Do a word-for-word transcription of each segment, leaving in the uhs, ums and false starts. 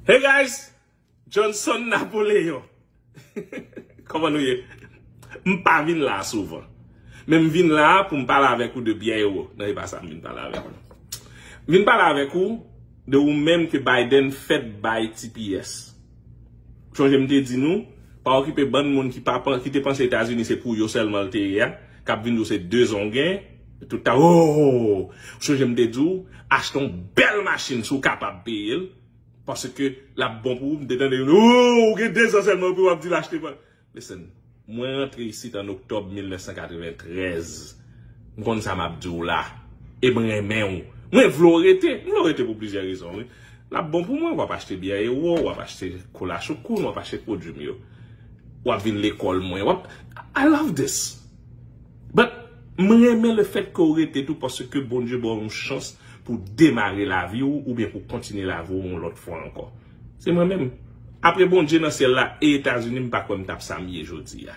Hey guys, Johnson Napoleon. Kòman nou ye? M pa vin la a souvan. Men m vin la a pou m pale avèk ou de Byen Ewo. Non, e pa sa m vin pale avèk ou. M vin pale avèk ou de ou menm ke Biden fèk bay T P S. Sonje m te di nou, pa okipe bann moun ki pa pan- ki te panse Etazini se pou yo sèlman l te ye a, k ap vin di w se de zon w gen, tout ta, oh! Sonje m te di w, achte yon bèl machin si w kapab peye l, paske l ap bon pou ou. M te tande, oh, ou gen de zon sèlman pou w ap di l achte. Listen, mwen rantre isit an oktòb mil nèf san katreventrèz. M konn sa m ap di w la. E mwen renmen w. Mwen vle w rete. M vle w rete pou plizyè rezon, wi. L ap bon pou mwen, w ap achte Byen Ewo, w ap achte kola choukoun, w ap achte pwodui m yo. W ap vin lekòl mwen. W ap, I love this. But, mwen renmen le fèt ke w rete tou paske Bondye ba w yon chans pou demare lavi w oubyen pou kontinye lavi w yon lòt fwa ankò. Se mwen menm. Apre Bondye nan syèl la e Etazini, m pa kwè m t ap sa m ye jodi a.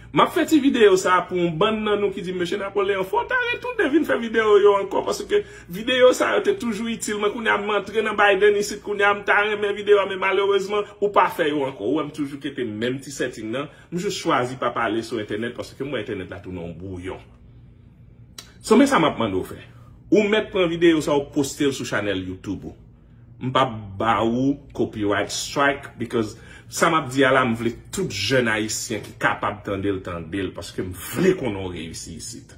M ap fè ti videyo sa a pou yon bann nan nou ki di, "Mesye Napoleon, fò w ta retounen vin fè videyo yo ankò, paske videyo sa yo te toujou itil mwen. Kounye a m antre nan Biden isit, kounye a m ta renmen videyo a, men malerezman, ou pa fè yo ankò." Ou wè m toujou kenbe menm ti setting nan. M jis chwazi pa pale sou entènèt, paske m wè entènèt la tounen yon bwouyon. So, men sa m ap mande w fè. Ou mèt pran videyo sa, ou poste l sou chanèl YouTube ou. M p ap ba ou copyright strike, because sa m ap di a la, m vle tout jèn ayisyen ki kapab tande l, tande l, paske m vle konnen w reyisi isit.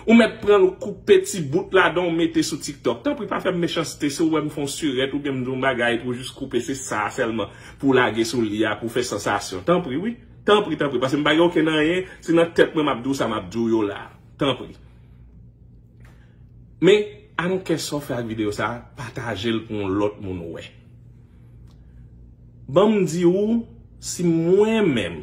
Ou mèt pran l, ou koupe ti bout ladan, ou mete sou TikTok. Tanpri, pa fè m mechanste, si w wè m fè yon sirèt oubyen m di yon bagay, ou jis koupe, se sa sèlman pou w lage sou li a, pou w fè sansasyon. Tanpri, wi. Tanpri, tanpri, paske m pa gen okenn anyen, se nan tèt mwen m ap di w sa m ap di w yo la. Tanpri. Men, I don't care sa w fè ak videyo sa, pataje l pou yon lòt moun wè. Ban m di w, si mwen menm,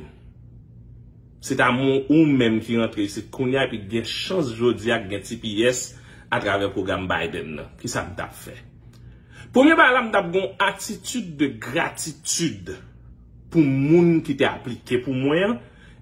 se ta mwen ou menm ki rantre isit kounye a epi gen chans jodi a gen T P S atravè pwogram Biden nan, kisa m t ap fè? Premye bagay la, m t ap gen yon atitid de gratitid pou moun ki te aplike pou mwen an,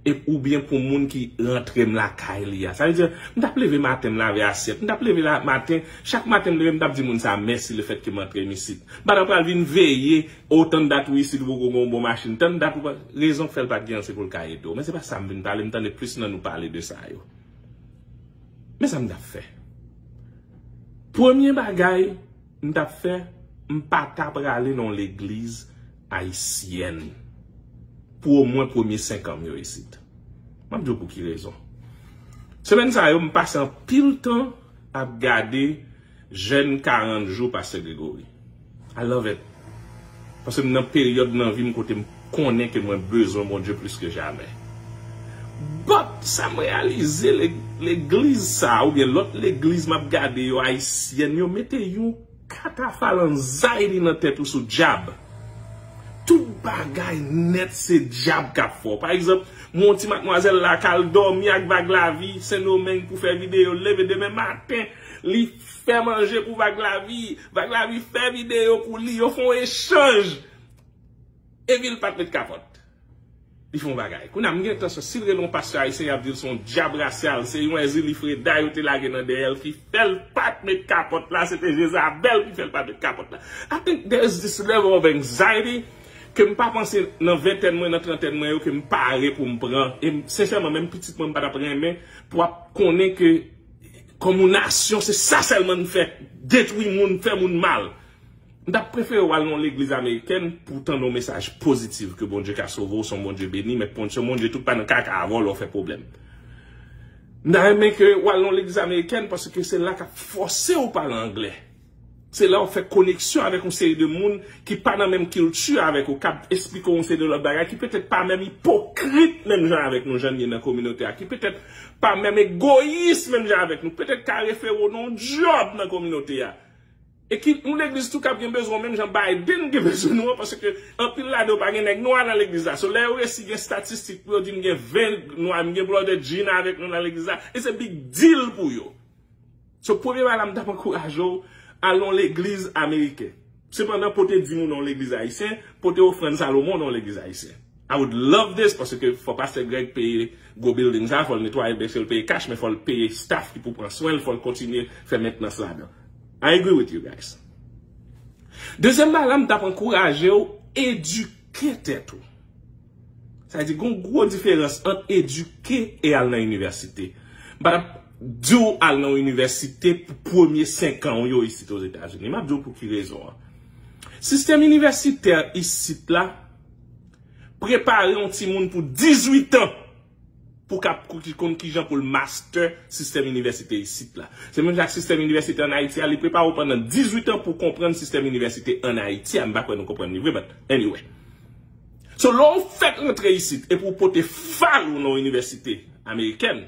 e oubyen pou moun ki rantre m lakay li a. Sa vle di, m t ap leve maten, m lave asyèt. M t ap leve la maten, chak maten m leve, m t ap di moun sa a mèsi lefètke m rantre m isit. M pa t ap pral vin veye, o, tann dat ou isit, ou poko gen yon bon machin, tann dat ou pa, rezon k fè l pa t gen an, se pou l ka ede w. Men se pa sa m vin pale, m tande plis nan nou pale de sa yo. Men sa m t ap fè. Premye bagay, m t ap fè, m pa ta prale nan yon legliz ayisyèn pou omwen premye senk an m yo isit. M ap di w pou ki rezon. Semèn sa yo, m pase anpil tan ap gade jèn karant jou Pastè Gregory. I love it. Paske m nan peryòd nan vi m kote m konnen ke mwen bezwen Bondye plis ke jamè. But, sa m reyalize, le- legliz sa a, oubyen lòt legliz m ap gade yo, ayisyèn, yo mete yon katafal anxiety nan tèt ou sou dyab. Tout bagay nèt se dyab k ap fè w. Pa egzanp, m wè yon ti matmwazèl la k al dòmi ak Vag Lavi, Sendomeng pou fè videyo, leve demen maten, li fè manje pou Vag Lavi, Vag Lavi fè videyo pou li, yo fè yon echanj. Epi l pa t met kapòt. Li fè yon bagay. Kounye a, m gen tansyon, si l rele yon pastè ayisyen, y ap di l se yon dyab rasyal, se yon Ezili Freda yo te lage nan dèyè l ki fè l pa t met kapòt la, se te Jezabèl ki fè l pa t met kapòt la. I think there is this level of anxiety ke m pa panse nan ventèn mwen, nan trantèn mwen yo, ke m pare pou m pran. E m, sensèman, menm pitit mwen, m pa t ap renmen pou ap konnen ke kòm yon nasyon, se sa sèlman n fè, detwi moun, fè moun mal. M t ap prefere w al nan yon legliz amerikèn pou w tande yon mesaj pozitif ke Bondye ka sove w, se yon Bondye beni, men se yon Bondye tou pa nan kaka avè w lè w fè pwoblèm. M ta renmen ke w al nan yon legliz amerikèn paske se la k ap fòse w pale anglè. Se la w fè koneksyon avèk yon seri de moun ki pa nan menm kilti avèk ou, k ap esplike w yon seri de lòt bagay, ki petèt pa menm ipokrit menm jan avèk nou, jan n ye nan kominote a, ki petèt pa menm egoyis menm jan avèk nou, petèt ka refere w nan yon djòb nan kominote a. E ki yon legliz tou k ap gen bezwen w menm jan Biden gen bezwen nou an, paske anpil ladan yo pa gen nèg nwa nan legliz la. So, lè yo resi gen estatistik pou yo di m gen ven nwa, m gen Brother Gene avèk nou nan legliz la, it's a big deal pou yo. So, premye bagay la, m t ap ankouraje w al nan yon legliz ameriken. Sepandan, pote dim ou nan yon legliz ayisyen, pote ofrann Salomon nan yon legliz ayisyen. I would love this, paske fò pastè Greg peye gwo building sa, fò l netwaye l, byensi l peye cash, men fò l peye staff ki pou pran swen l, fò l kontinye fè mentnans ladan. I agree with you guys. Dezyèm bagay la, m t ap ankouraje w edike tèt ou. Sa vle di, gen yon gwo diferans ant edike e al nan inivèsite. M pa t ap di w al nan yon inivèsite pou premye senk an w yo isit Ozetazini. M ap di w pou ki rezon an. Sistèm inivèsitè isit la prepare yon timoun pou dizuit an pou k ap konn kijan pou l master sistèm inivèsite isit la. Se menm jan ak sistèm inivèsite ann Ayiti a, li prepare w pandan dizuit an pou w konprann sistèm inivèsite ann Ayiti a. M pa kwè nou konprann li vre, but anyway. So, lè w fèk rantre isit epi w pote fal ou nan yon inivèsite amerikèn,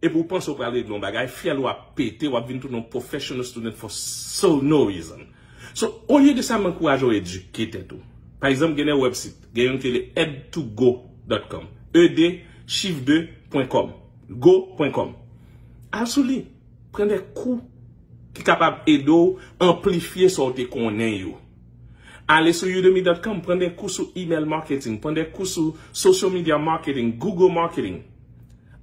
epi w panse w pral regle yon bagay, fyèl ou ap pete, w ap vin tounen yon professional student for so no reason. So, olye de sa, m ankouraje w edike tèt ou. Pa egzanp, gen de website, gen youn ki rele ed to go dot com, ed chif de pwen kòm, go pwen kòm. Al sou li, pran de kou ki kapab ede w anplifye sa w te konnen yo. Ale sou udemy dot com, pran de kou sou email marketing, pran de kou sou social media marketing, Google marketing.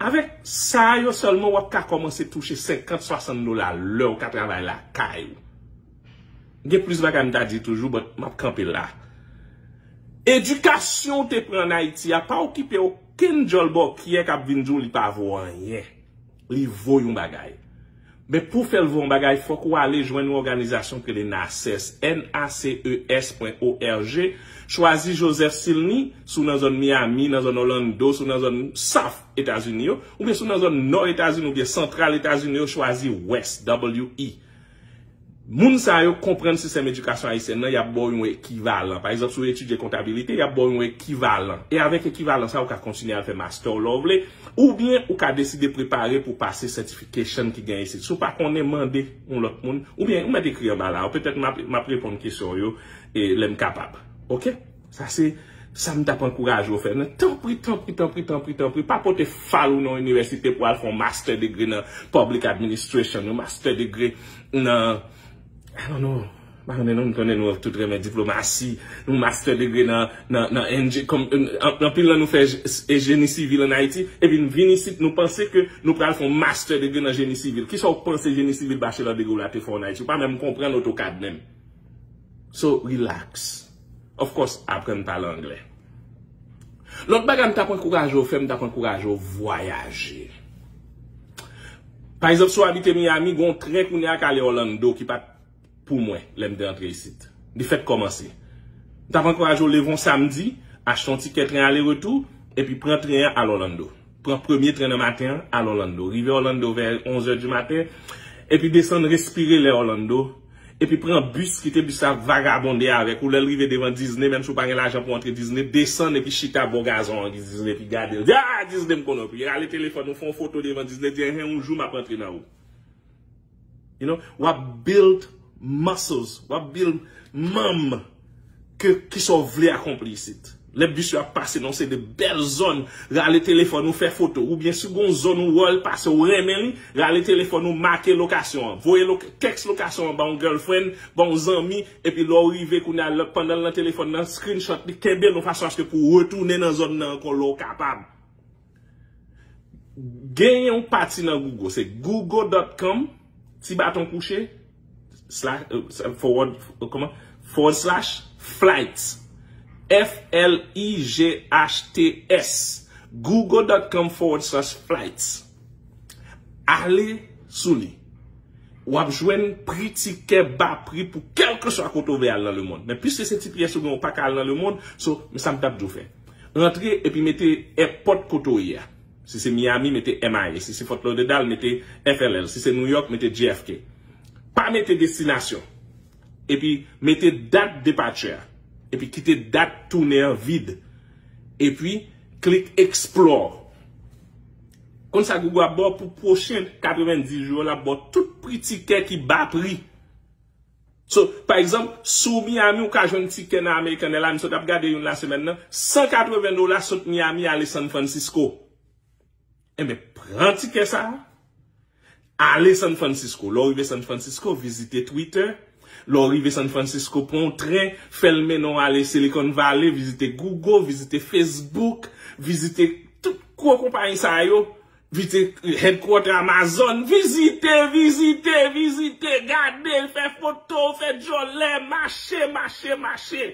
Avèk sa yo sèlman w ap ka kòmanse touche senkant, swasant dola lè w ka travay lakay ou. Gen plis bagay m ta di toujou, but m ap kanpe la. Edikasyon w te pran ann Ayiti a pa okipe okenn djòl bòkyè k ap vin di w li pa vo anyen. Li vo yon bagay. Men pou fè l vo yon bagay, fòk ou ale jwenn yon òganizasyon ki rele naces, N A C E S pwen O R G. Chwazi Joseph Silny, si w nan zòn Miami, nan zòn Orlando, si w nan zòn South Etazini yo, oubyen si w nan zòn Nò Etazini oubyen Santral Etazini yo, chwazi West, W E. Moun sa yo konprann sistèm edikasyon ayisyèn nan, y ap ba w yon ekivalan. Pa egzanp, si w etidye kontabilite, y ap ba w yon ekivalan. E avèk ekivalan sa, ou ka kontinye al fè master w lè w vle, oubyen ou ka deside prepare pou pase certification ki gen isit. Si w pa konnen, mande yon lòt moun, oubyen ou mèt ekri anba la. Petèt m ap, m ap reponn kesyon w yo, e, lè m kapab. Oke? Sa se sa m t ap ankouraje w fè. Men tanpri, tanpri, tanpri, tanpri, tanpri, pa pote fal ou nan yon inivèsite pou al fè yon master degree nan public administration, yon master degree nan, I don't know, m pa konnen non, m konnen nou tout renmen diplomasi, yon master degree nan, nan, nan enje-, kòm, an-, anpil nan nou fè je-, e jeni sivil ann Ayiti, epi n vin isit, nou panse ke nou pral fè yon master degree nan jeni sivil. Kisa w panse jeni sivil bachelor degree w la te fè w ann Ayiti? Ou pa menm konprann AutoCAD menm. So, relax. Of course, aprann pale anglè. Lòt bagay m t ap ankouraje w fè, m t ap ankouraje w vwayaje. Pa egzanp, si w abite Miami, gen yon tren kounye a k ale Orlando ki pa t pou mwen lè m te antre isit. Li fèk kòmanse. M t ap ankouraje w leve yon samdi, achte yon tikè tren ale retou, epi pran tren an al Orlando. Pran premye tren nan maten an, al Orlando. Rive Orlando vè onz è di maten, epi desann, respire lè Orlando, epi pran bis, kite bis la vagabonde avèk ou. Lè l rive devan Disney, menm si w pa gen lajan pou antre Disney, desann epi chita bò gazon an Disney, epi gade l. Di, "Ah, Disney m konnen w." Epi rale telefòn ou, fè yon foto devan Disney, di, "Enhen, yon jou m ap antre nan ou." You know, w ap build muscles, w ap build manm ke kisa w vle akonpli isit. Lè bis yo ap pase nan yon seri de bèl zòn, rale telefòn ou, fè foto, oubyen si w gen yon zòn ou wè l pase, ou renmen li, rale telefòn ou, make lokasyon an, voye lo-, tèks lokasyon an ba yon girlfriend, ba yon zanmi, epi lè w rive kounye a, lè, pandan l nan telefòn nan, screenshot li, kenbe l yon fason aske pou w retounen nan zòn nan ankò lè w kapab. Gen yon pati nan Google, se google dot com, ti baton kouche, slash, euh, forward, euh, kòman? Forward slash flights. F L I G H T S. google dot com forward slash flights. Ale sou li. W ap jwenn pri tikè ba pri pou kèlkeswa kote w vle al nan lemonn. Men piske se ti pyès ou gen, ou pa ka al nan lemonn, so, men sa m t ap di w fè. Rantre epi mete èpòt kote w ye a. Si se Miami, mete M I A. Si se Fort Lauderdale, mete F L L. Si se New York, mete J F K. Pa mete destinasyon. Epi mete dat departure a. Epi kite dat tounen an vid. Epi klik explore. Konn sa Google ap ba w pou pwochen katrevenndis jou yo, l ap ba w tout pri tikè ki ba pri. So, pa egzanp, si w Miami, ou ka jwenn tikè nan American Airlines, m sot ap gade youn la semèn nan, san katreven dola sot Miami ale San Francisco. Enben, pran tikè sa a, ale San Francisco. Lè w rive San Francisco, vizite Twitter. Lè w rive San Francisco, pran yon tren, fè l mennen w ale Silicon Valley, vizite Google, vizite Facebook, vizite tout gwo konpayi sa yo. Vizite headquarter Amazon, vizite, vizite, vizite, gade, fè foto, fè djòlè, mache, mache, mache.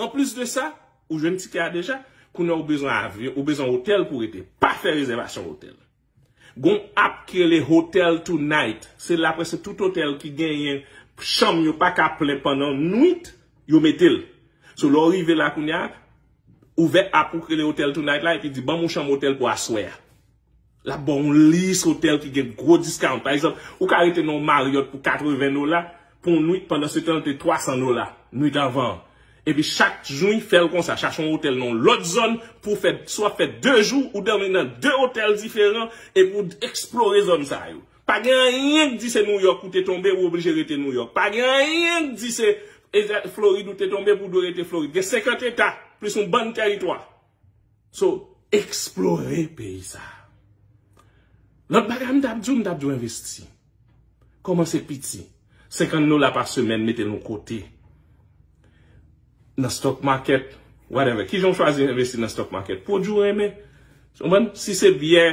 Anplis de sa, ou jwenn tikè a deja, kounye a ou bezwen avyon, ou bezwen otèl pou rete. Pa fè rezèvasyon otèl. Gon app ki rele Hotel Tonight. Se la prèske tout otèl ki genyen chanm yo pa ka plen pandan nwit, yo mete l. So, lè w rive la kounye a, ouvè app ou ki rele Hotel Tonight la, epi di, "Ban m yon chanm otèl pou aswè a." L ap ba w yon lis otèl ki gen gwo discount. Pa egzanp, ou ka rete nan yon Marriott pou katreven dola pou yon nwit, pandan se tan l te twa san dola nwit anvan an. Epi chak jou, fè l konsa, chache yon otèl nan yon lòt zòn pou w fè, swa fè de jou, ou dòmi nan de otèl diferan, epi w eksplore zòn sa yo. Pa gen anyen k di se New York ou te tonbe, ou oblije rete New York. Pa gen anyen k di se Florid ou te tonbe pou w dwe rete Florid. Gen senkant eta, plis yon bann tèritwa. So, eksplore peyi sa a. Lòt bagay m t ap di w, m t ap di w envesti. Kòmanse piti. Senkant dola pa semèn, mete l yon kote. Nan stock market, whatever. Kijan w chwazi envesti nan stock market? Pwodui w renmen. Ou konprann? Si se byè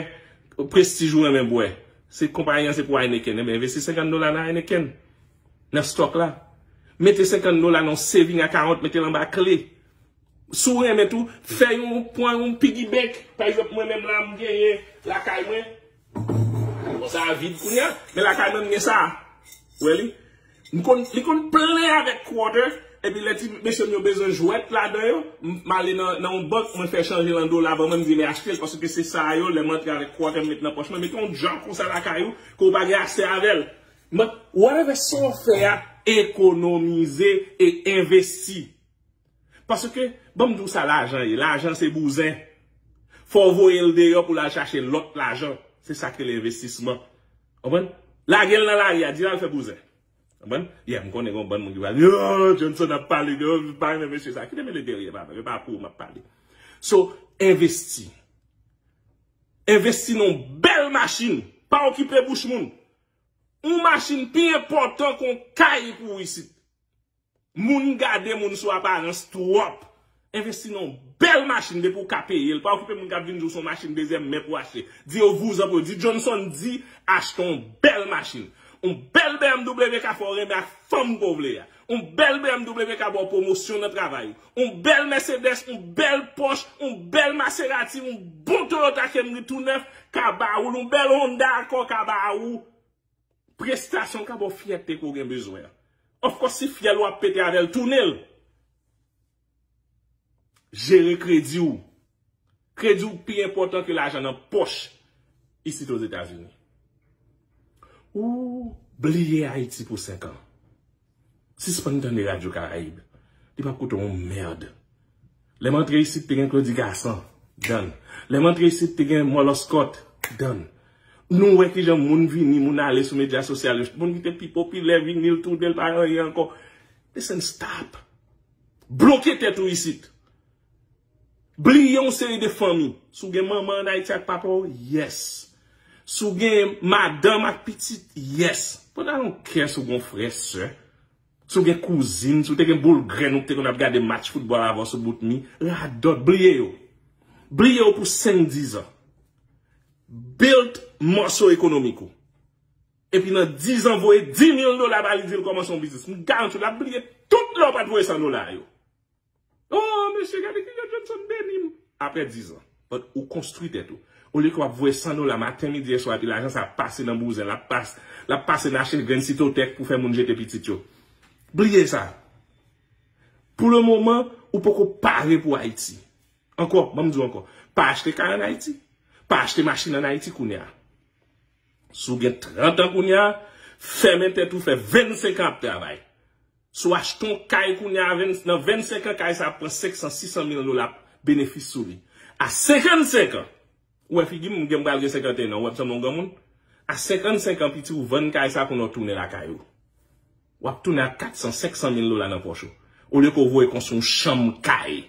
prestij ou renmen bwè, se konpayi an se pou Heineken, enben envesti senkant dola nan Heineken. Nan stock la. Mete senkant dola nan yon saving account, mete l anba kle. Si w renmen tou, fè yon, pran yon piggy bank. Pa egzanp, mwen menm la, m genyen lakay mwen. Bon, sa a vid kounye a, men lakay mwen, m gen sa. Ou wè li? M konn, li konn plen avèk quarter, epi lè ti mesye m yo bezwen jwèt ladan yo, m, m ale nan, nan yon bank, mwen fè chanje l an dola, ban mwen, m di, "Men achte l," paske se sa yo, lè m antre avèk quarter, m met nan pòch mwen, mete yon djòb konsa lakay ou, ke w pa gen aksè avè l. But whatever sa w fè a, ekonomize e envesti. Paske, ban m di w sa lajan ye. Lajan se bouzen. Fò w voye l deyò pou l al chache lòt lajan. Se sa k rele envestisman. Konprann? Lage l nan lari a, di l al fè bouzen. Konprann? Yeah, m konnen gen yon bann moun ki pral di, "Oh, Johnson ap pale, yo pa renmen mesye sa." Kite mele derye, papa. Se pa pou ou m ap pale. So, envesti. Envesti nan yon bèl machin. Pa okipe bouch moun. Yon machin pi enpòtan ke yon kay pou w isit. Moun gade moun sou aparans twòp. Envesti nan yon bèl machin depi w ka peye l. Pa okipe moun k ap vin di w se yon machin dezyèm men pou w achte. Di yo vouzan pou yo. Di Johnson di achte yon bèl machin. Yon bèl B M W ka fè w renmen ak fanm ke w vle a. Yon bèl B M W ka ba w pwomosyon nan travay ou. Yon bèl Mercedes, yon bèl Porsche, yon bèl Maserati, yon bon Toyota Camry tou nèf ka ba ou l. Yon bèl Honda Accord ka ba ou prestasyon, ka ba w fyète ke w gen bezwen an. Of course, si fyèl ou ap pete avè l, tounen l. Jere kredi w. Kredi w pi enpòtan ke lajan nan pòch isit Ozetazini. Ou bliye Ayiti pou senk an. Sispann tande Radyo Karayib. Li p ap koute w yon mèd. Lè m antre isit, te gen Claudy Gassant. Done. Lè m antre isit, te gen Molo Scott. Done. Nou wè kijan moun vini, moun ale sou medya sosyal yo. Moun ki te pi popilè vini, l tounen, l pa anyen ankò. Listen, stop. Bloke tèt ou isit. Bliye yon seri de fanmi. Si w gen manman ann Ayiti ak papa w, yes. Si w gen madanm ak pitit, yes. But I don't care si w gen yon frè, sè. Si w gen kouzin, si w te gen boul grenn ou ki te konn ap gade match foutbòl avè w sou bout mi, radòt, bliye yo. Bliye yo pou senk, diz an. Build mòso ekonomik ou. Epi nan diz an, voye dis mil dola ba li, di l kòmanse yon biznis. M garanti w, l ap bliye tout lè w pa t voye san dola yo. Oh, mesye, gade kijan Johnson beni m. Apre diz an. But ou konstwi tèt ou. Olye ke w ap voye san dola maten, midi e swa, epi lajan sa ap pase nan bouzen, l ap pas-, l ap pase nan achte grenn sitotèk pou fè moun jete pitit yo. Bliye sa. Pou le moman, ou poko pare pou Ayiti. Ankò, ban m di w ankò. Pa achte kay ann Ayiti. Pa achte machin ann Ayiti kounye a. Si w gen trant an kounye a, fèmen tèt ou, fè vennsenk an ap travay. Si w achte yon kay kounye a, venn-, nan vennsenk an, kay sa ap pran senk san, sis san mil dola benefis sou li. A senkannsenk an, ou wè figi m, m gen pral gen senkanteyen an, ou wè m sanble yon granmoun? A senkannsenk an, piti, ou vann kay sa kounye a, w tounen lakay ou. W ap tounen ak kat san, senk san mil dola nan pòch ou. Olye ke w voye konstwi yon chanm kay.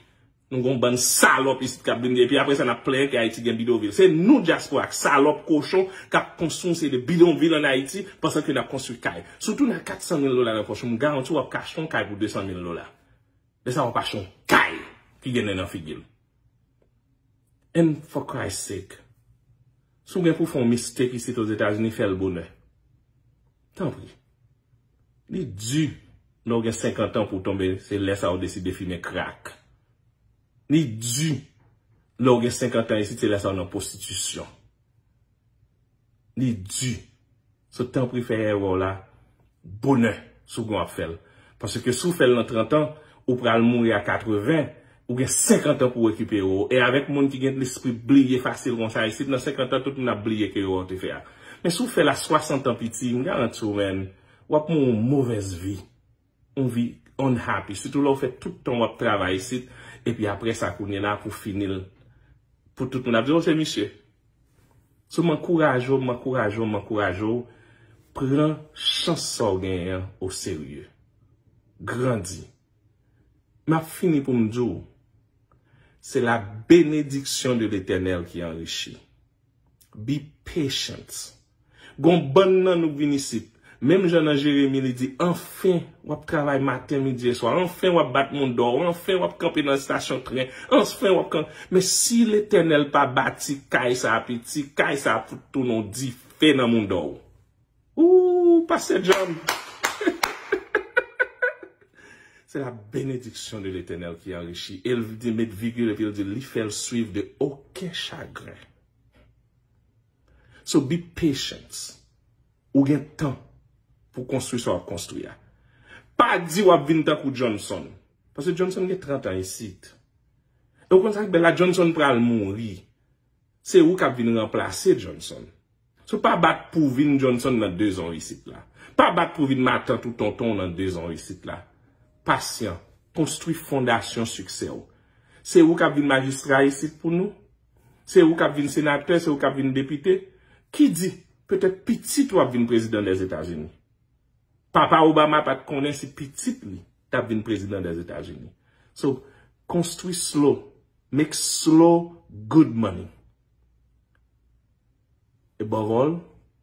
Nou gen yon bann salòp isit k ap vin, epi apre sa, n ap plenyen ke Ayiti gen bidonvil. Se nou, dyaspora, ak salòp kochon k ap konstwi yon seri de bidonvil ann Ayiti, pandan ke n ap konstwi kay. Si w tounen ak kat san mil dola nan pòch ou, m garanti w ap ka achte yon kay pou de san mil dola. Lè sa, w ap achte yon kay ki gen nen nan figi l. And for Christ's sake, Si w gen pou fè yon mistake isit Ozetazini, fè l bonè. Tanpri. Li di, lè w gen senkant an pou w tonbe, se lè sa w deside fimen krak. Li di, lè w gen senkant an isit, se lè sa w nan pwostitisyon. Li di. So, tanpri fè erè w la bonè si w gen w ap fè l. Paske si w fè l nan trant an, ou pral mouri a katreven, ou gen senkant an pou w rekipere w. E avèk moun ki gen lespri bliye fasil konsa isit, nan senkant an, tout moun ap bliye ke erè w te fè a. Men si w fè l a swasant an piti, m garanti w, man, w ap mouri yon movèz vi. Yon vi unhappy. Sitou lè w fè tout tan w ap travay isit, epi apre sa, kounye la, pou fini l, pou tout moun ap di, "Oh, se misye." So, m ankouraje w, m ankouraje w, m ankouraje w. Pran chans sa w genyen an oserye. Grandi. M ap fini pou m di w, c'est la bénédiction de l'Éternel qui enrichit. Be patient. Gon bann nan nou k vin isit. Menm jan nan Jeremi, li di, anfen, w ap travay maten, midi e swa. Anfen, w ap bat moun dò. Anfen, w ap kanpe nan estasyon tren. Anfen, w ap kan-, men si Letènèl pa bati kay sa a piti, kay sa a fout tounen yon dife nan moun dò. Ooh, Pastor John. C'est la bénédiction de l'Éternel qui enrichit. E l di, met vigil, epi l di, li fè l swiv de okenn chagren. So be patient. Ou gen tan pou konstwi sa w ap konstwi a. Pa di w ap vin tankou Johnson. Paske Johnson gen trant an isit. E w konn sa k bèl la, Johnson pral mouri. Se ou k ap vin ranplase Johnson. So pa bat pou w vin Johnson nan de zan w isit la. Pa bat pou w vin matant ou tonton w nan de zan w isit la. Pasyan, konstwi fondasyon siksè w. Se ou k ap vin majistra isit pou nou. Se ou k ap vin senatè, se ou k ap vin depite. Ki di, petèt pitit ou ap vin prezidan Dèzetazini. Papa Obama pa t konnen si pitit li t ap vin prezidan Dèzetazini. So, konstwi slow, make slow good money. Above all,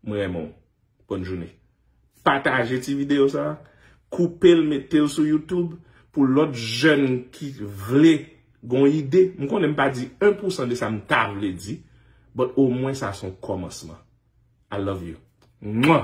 mwen renmen w. Bòn jounen. Pataje ti videyo sa a, koupe l, mete l sou YouTube pou lòt jèn ki vle gon ide. M konnen m pa di en pou san de sa m ta vle di, but omwen sa se yon kòmansman. I love you. Mwa!